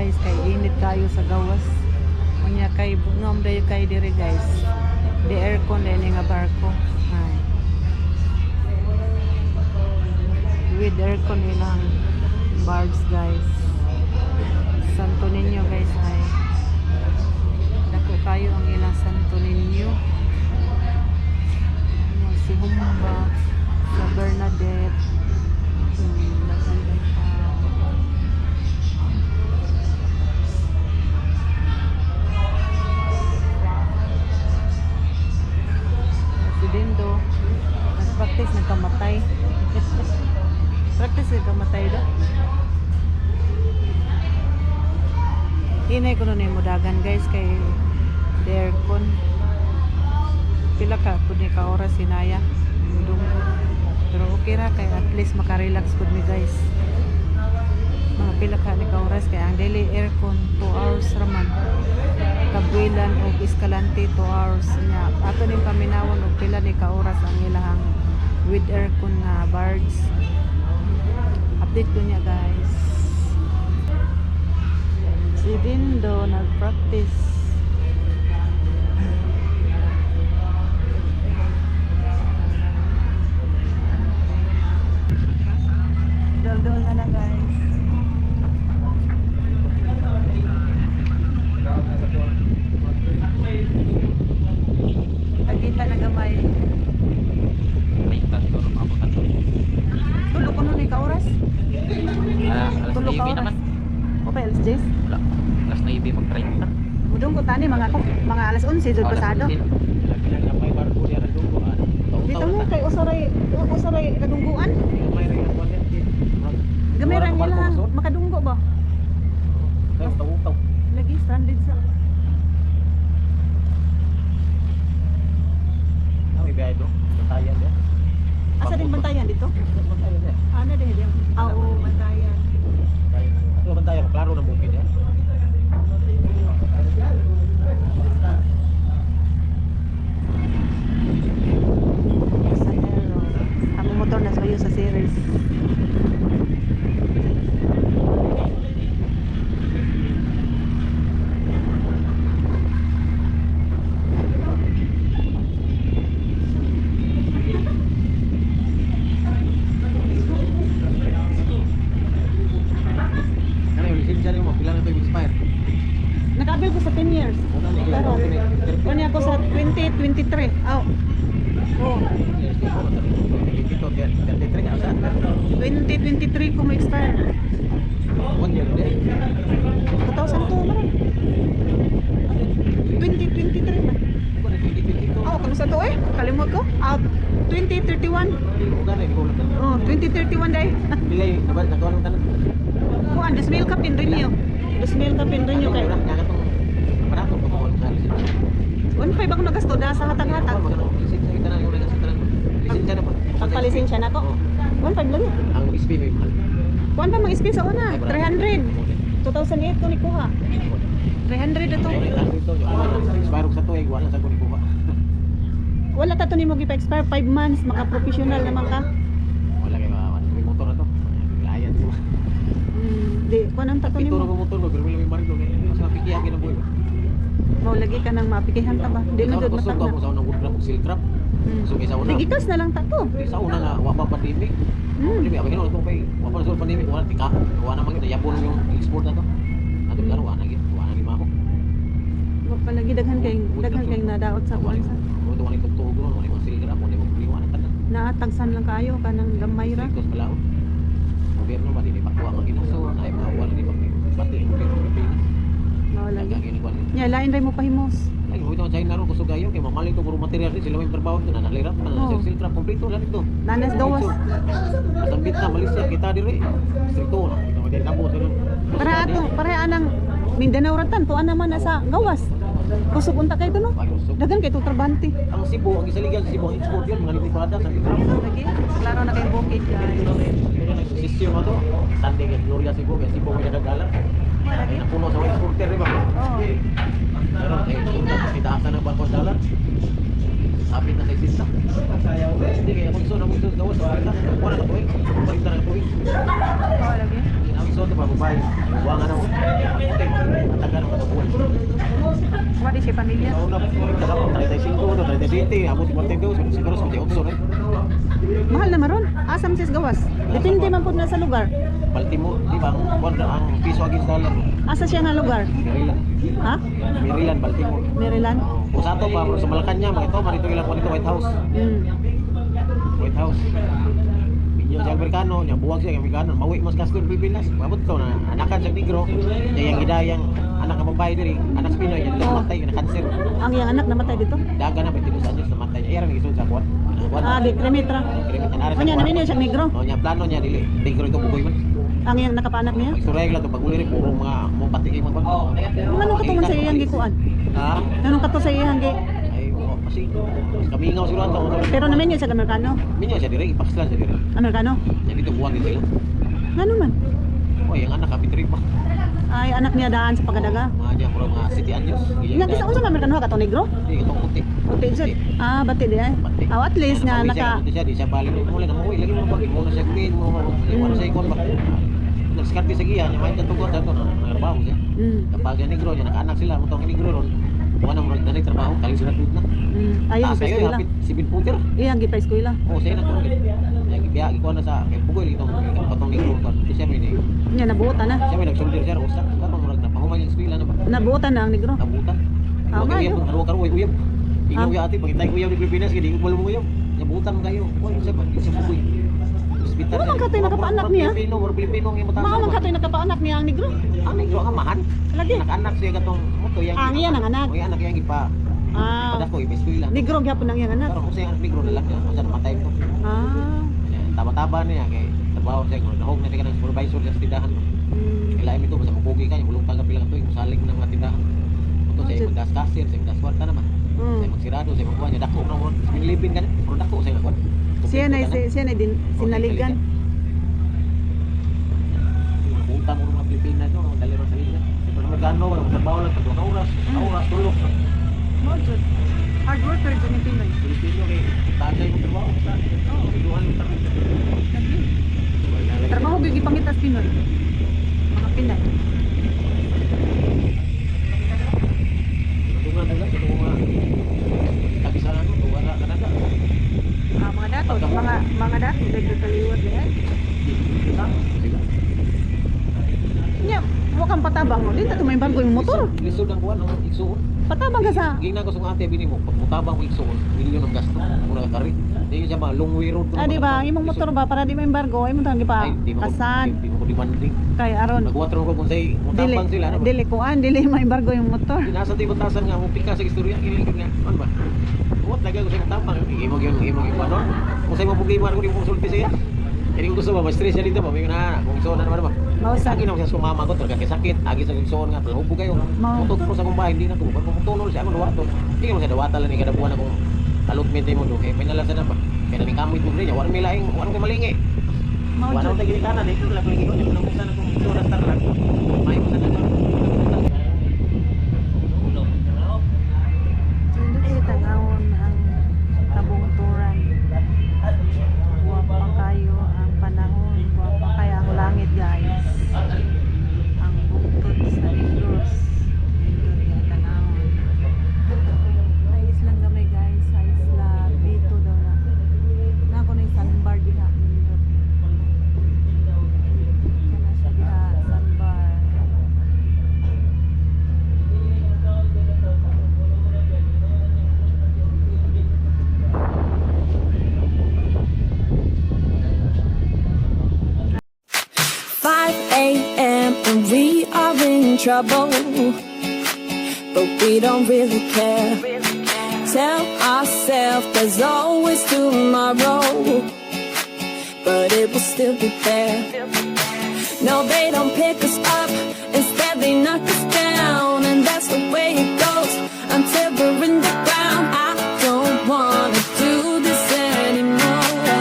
guys, kay init kayo sa gawas. Unya kay bugnom dayo kay diri, guys. Di aircon dahil nga barko. Ay. With aircon ilang barge, guys. Santo Niño, guys, ay. Dako kayo ang ilang Santo Niño. Ano, si Humba, sa Bernadette. Daghan kay tao. Si Dindo, nag-practice, nagkamatay. Practice, nagkamatay do. Hinay ko nun yung mudagan, guys, kay the aircon. Pila ka, pud ni ka oras sinaya. Mudunggo. Pero okay ra kay at least makarelax pud mi, guys. Mga pila ka ni ka oras kay ang daily aircon 2 hours raman. Cabuylan og Escalante 2 hours nya. Ato ning paminawon og pila ni ka oras ang ilahang with aircon nga barge. Update ko niya, guys. Si Dindo nag-practice. Dol-dol na na, guys. Kita na gamay. May siguro maabot ato. Tulo ko nun ka oras. Ah, alas Tulo ka 9 oras. naman. Okay, alas 10. Wala. Alas 9 mag 30. Mudong ko tani mga ko, mga alas 11 jud pasado. Dito mo kay usaray usaray kadungguan. Gamay ra nila makadunggo ba? Lagi stranded sa. Asa din bantayan dito? Ana din din. Ah, oo, bantayan. Klaro ng bukid ya. Sa Aero. Ang motor na sayo sa series. Ano yung lisensya nimo? Pila na ito expire? Nakabil ko sa 10 years. Pero, kunya ko sa 2023. Aw. Oh, 2023 ko mo-expire. One year din. 2002 man. 2023 man. Oh, kamusta to eh? Kalimot ko. Ah, 2031. Oh, 2031 day. Pilay, nagawa ng tanan. Kuan, 2,000 ka pin-renew. 2,000 ka pin-renew kay. Barato pa ko sa lisensya. 1.5 ako nagasto da sa hatag-hatag. Lisensya kita na yung nagasa tanan. Lisensya na pa. Pagpalisensya na ko. 1.5 lang. Ang SP may mahal. Kuan pa mang SP sa una, 300. 2008 ko ni kuha. 300 ito. Expire sa tuig, wala sa ko ni kuha. Wala ta to nimo gipa-expire 5 months, maka-professional naman ka. Wala kay may motor na to. Layan ko. Di kuan ang ta to Pito nimo. na ko motor ko, pero may baril ko kay sa pikihan kay buhay. Mao lagi ka nang mapikihan ta ba? Di man jud Kusog matag na. ko sa unang wood crab sil trap. So kay sa una. Digikas na lang ta to. Di sa una nga wa pa pandemic. Pandemic abay hinuon pay wa pa sa pandemic, wala tika. Wa na man gyud yabon yung export na to. Ato klaro wa na gyud, wa na lima ko. Wa pa lagi daghan kay nadaot sa kuan sa. Mo to wala tugtog ron, wala sil trap, wala mo wala na tanan. Naatagsan lang kayo kanang gamay ra. Strictos pala. Gobyerno ba dili pakuha ang ginaso, ay mga wala di pa pati ang gobyerno Pilipinas. Mao lagi. Lagi ni kuan. Nya lain ray mo pahimos. Lagi mo ito China ron kusog kayo kay mamali to puro material sila may trabaho to na nalira pa na Oo. sil trap kompleto lang ito. Nanas gawas. Sa Vietnam, Malaysia, kita diri. Stricto na. Ito kay tabo sila. Para ato, para anang Mindanao ra tan, tuan naman na sa gawas. Kusog unta kay to no. Ay, kusog. Daghan kay to trabante. Ang Cebu, ang isaligan sa Cebu, ang export yun, mga libre sa trap. Lagi, klaro na kay bukid, guys. Sisyo mo to. Sunday kay Gloria Cebu, kay Cebu may nagagala. Lagi. Napuno sa mga exporter, di ba? Oo. Pero kay kitaasan ng bangko dollar. Sapit na kay sista. Hindi kaya kung iso na mo iso gawas sa balita. Wala na tuig. Balita na tuig. Oo, lagi. Ginawi So ito pa babae. Buwang ano. Tagal ng buwan. Wa di siya pamilya. Sa una, taga 35 to 37, abot 42, siguro 78 na. Mahal na maron. Asam sis gawas. Depende man pud na sa lugar. Baltimore, di ba? Ang kuwan ang piso against dollar. Asa siya nga lugar? Maryland. Ha? Maryland, Baltimore. Maryland? Kung sa ato pa, sa Malacanang, mga ito, marito ilang kuwan dito, White House. White House. Minyo si Amerikano, niya buwag siya, Amerikano, mawi mas gasto ng Pilipinas. Mabot to na anakan sa negro, niya yung gidayang anak ng babae diri, anak sa Pinoy, niya namatay, na cancer. Ang iyang anak namatay dito? Daga na 22 anyos namatay niya. Iya ra gisulod sa kuwan. Kuwan. Ah, di kremitra. Unya namin niya siya negro. Oh, niya plano niya dili. Negro ito bugoy man. Ang iyang nakapaanak niya. Istorya lang to pag uli rin puro mga mo pati kay mga kuwan. Anong katungan sa iyang gikuan? Ha? Anong kato sa iyang gi? Ay, oo, kasi kamingaw siguro ato. Pero namin niya siya Amerikano. Minyo siya diri, ipakaslan siya diri. Amerikano. Niya dito buwag din sila. Ngano man? Oh, yung anak kapit pa. Ay anak niya daan sa pagadaga. Mga diyan puro mga city anyos. Nga kisa unsa man Amerikano ka to negro? Di itong puti. Puti jud. Ah, bati di ay. Ah, at least nga naka Puti siya, di siya balik. Mula na mo, lagi mo pag mo na siya green mo, mo siya ikon ba. Nagskarte sa giya, niya may katugon sa to, nagtrabaho siya. Kapag yung negro, niya nakaanak sila, mo tong negro ron. Wala na mo na trabaho, kaling sila na. Ayun, Taas pa kayo, eskwela. hapit 7 footer. Iyang gipa eskwela. Oh, siya na kuno. Niya gibiya ikuan na sa kay bugoy itong patong negro kon. Siya may Nya nabuotan na. siya may nagsoldier siya usa. Karon murag na pahuman yung eskwela na ba. Nabuotan na ang negro. Nabutan. Ah, Huwag maayo. uyab, karuwa karuwa uyab. Ingaw Ah. ya ate, pagitay uyab ni Pilipinas kay di ko mo uyab. Nabutan mo kayo. Uy, siya ba? Siya bugoy. Hospital. Wala man katoy nakapaanak niya. Pilipino, murag Pilipino ang imong Mao man katoy nakapaanak niya ang negro. Ang negro ang amahan. Lagi. Nakanak siya katong mo to yang. Ang iya nang anak. Uy, anak yang ipa. Ah, Padako ipa eskwela. negro gyapon ang iyang anak. Karon kung siya ang negro na lang niya, kung saan namatay ko. Taba-taba niya kay trabaho siya, kung nahog na siya kanang supervisor sa tindahan. Kailangan ito basta mukugi ka, yung bulong ka pila ka tuig, musalig mo ng mga tindahan. Ito sa imong das cashier, sa imong das kwarta naman. Sa imong sirado, sa imong kuwan, dako na mo. Minilibin ka na, pero dako sa imong kuwan. Siya na siya na din sinaligan. Punta mo mga Pilipinas no, dali ra sa liga. Pero magkano, wala trabaho lang, 3 ka oras, 1 oras, tulog. Mo jud. Hard worker jud ni Pinoy. Pilipino kay tagay mo trabaho sa. Oo, duhan mo tabi. Trabaho gyud gipangitas Pinoy. Mga Pinay. Tungan na sa mga tabi sa ano, tungan na Canada. Ah, mga dato, mga dato nagkakaliwat diay. Sige. Nya, wa kang patabang mo. Di ta tumay bargo yung motor. Lisod ang kuwan, ang igsuon. Patabang ka sa Gingnan ko sa ate bini mo, pag mutabang ko igsuon, milyon ang gasto, mura ka kari. Di siya ba long way road. Ah, di ba? Imong motor ba para di maembargo, imong tang gipa Ay, di mo kasan di mo ko demanding. kay aron Nagwatro ko kung say dili mutabang sila ano ba? dili kuan dili maembargo yung motor. Nasa ti batasan nga mo pika sa istorya kini nga ano ba? What lagi ko sa mutabang imo gyud imo gyud ano? Kung say mo bugi mo ko di mo konsulti siya. Kaya ko gusto ba, ma-stress siya dito ba? May na, kung igsuon na naman ba? Mao sa Agi na sa mama ko, talaga kay sakit. Agi sa igsuon nga, palhubog kayo. Mao. Mutog ko sa akong bahay, hindi na ko. Kung tunol siya, akong dawaton. Hindi mo siya dawatan lang ni kada buwan akong allotment mo do. Kay pinala sa na ba? Kaya naning kamit mo rin niya, wala may laing, wala may malingi. Mao Wala jud. mo tagi kanan dito, wala ko lagi ko. Nung sa akong igsuon sa tarlac. May mo sa nagwa. Hindi tanawon ang kabungturan. Guwapa kayo ang panahon, guwapa kayo ang langit, guys. Ang bungtod sa Negros. Nindot nga tanawon. Ay islang gamay, guys, sa isla Bito daw na. Na ako na yung sandbar diha nindot. Kana siya diha sandbar. 5 a.m. and we are in trouble, but we don't really care. Tell ourselves there's always tomorrow, but it will still be there. No, they don't pick us up, instead they knock us down, and that's the way it goes until we're in the ground. I don't wanna do this anymore.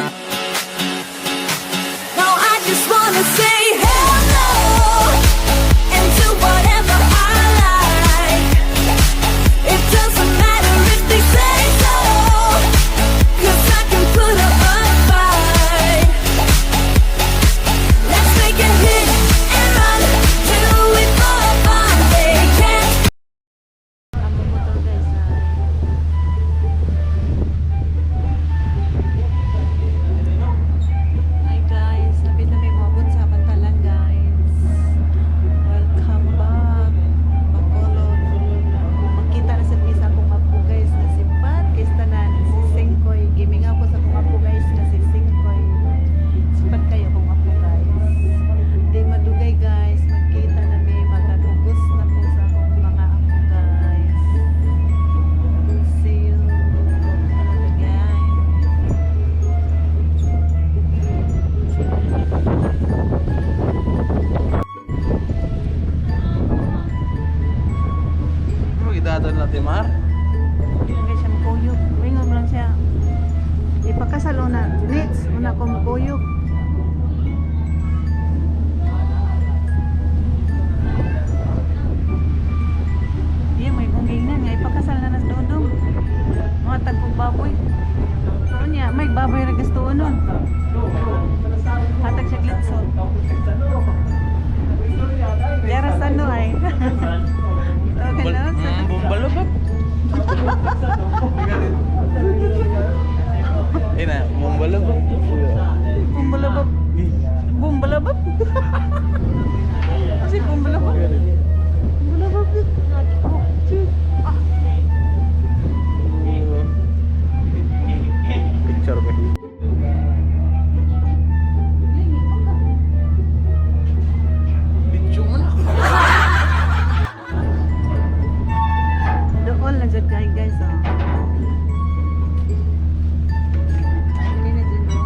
No, I just wanna say hello and do whatever I like. It doesn't matter if they say so, 'cause I can put up a fight. Let's make a hit and Una, next, una ko mukuyog. Iya, may bungging na. Nga ipakasal na nas dudong. Mga tagpong baboy. So niya, may baboy ra gusto nun. Hatag siya glitso. Yara sa no ay. Okay na. Bumbalo ba? Eh na, bumbalo ba? Bumbalabab. Bumbalabab. Kasi bumbalabab. Bumbalabab. Ah. Picture ba? Picture mo na. Dool na dyan kayo guys. Oh. Hindi na dyan.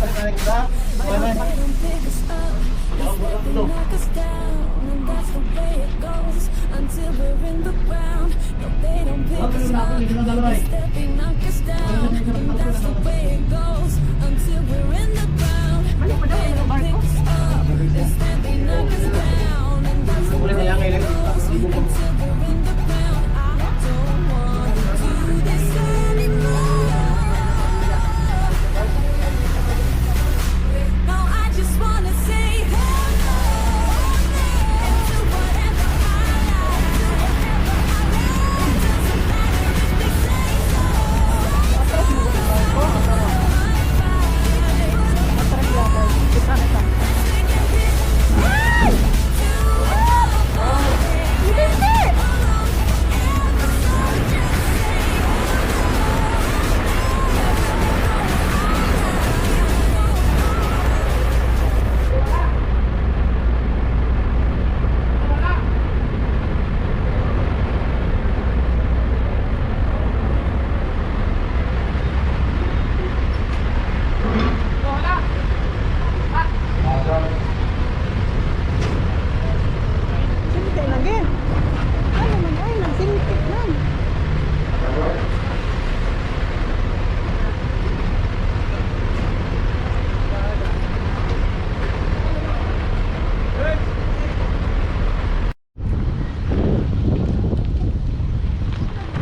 They don't pick us up, instead they knock us down, and that's the way it goes until we're in the ground. No, they don't pick us up, instead they knock us down, and that's the way it goes until we're in the ground. No, they don't pick us up, instead they knock us down, and that's the way it goes until we're in the ground. I don't wanna do this anymore. No, I just wanna say hello and do whatever I like, do whatever I like. Doesn't matter if they say so. Sinti lagi. Ano man ay nang sinti man.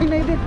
Ay, naidit.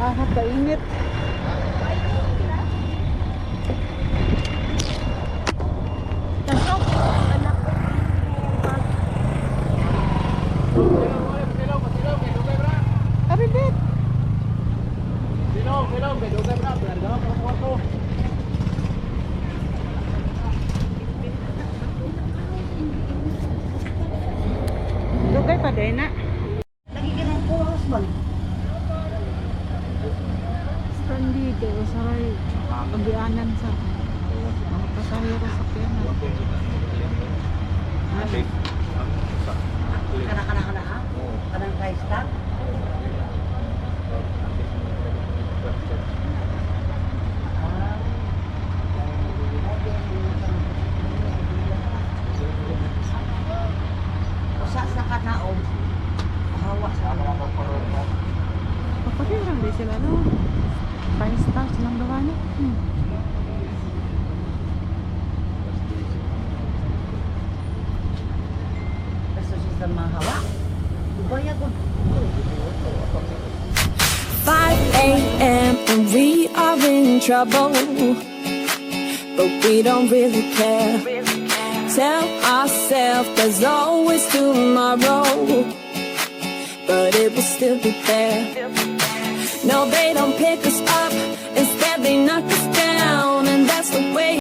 Ah, kainit. Abi, bet. Silong, silong, kay dugay bra, pinargawa pa ko kwarto. Dugay pa din na. Lagi ka ng kuwas ba? Standy kay usahay pagbianan sa mga pasahero sa kena. Kana kana kana ha? Kanang five star? Ah. Usa sa kanaog. Hawa sa Paparirang di sila no. Five stars silang gawa niya. Basta siya sa mahawa. Ubaya ko. 5 a.m. and we are in trouble, but we don't really care. Tell ourselves there's always tomorrow, but it will still be there. No, they don't pick us up, instead they knock us down, and that's the way.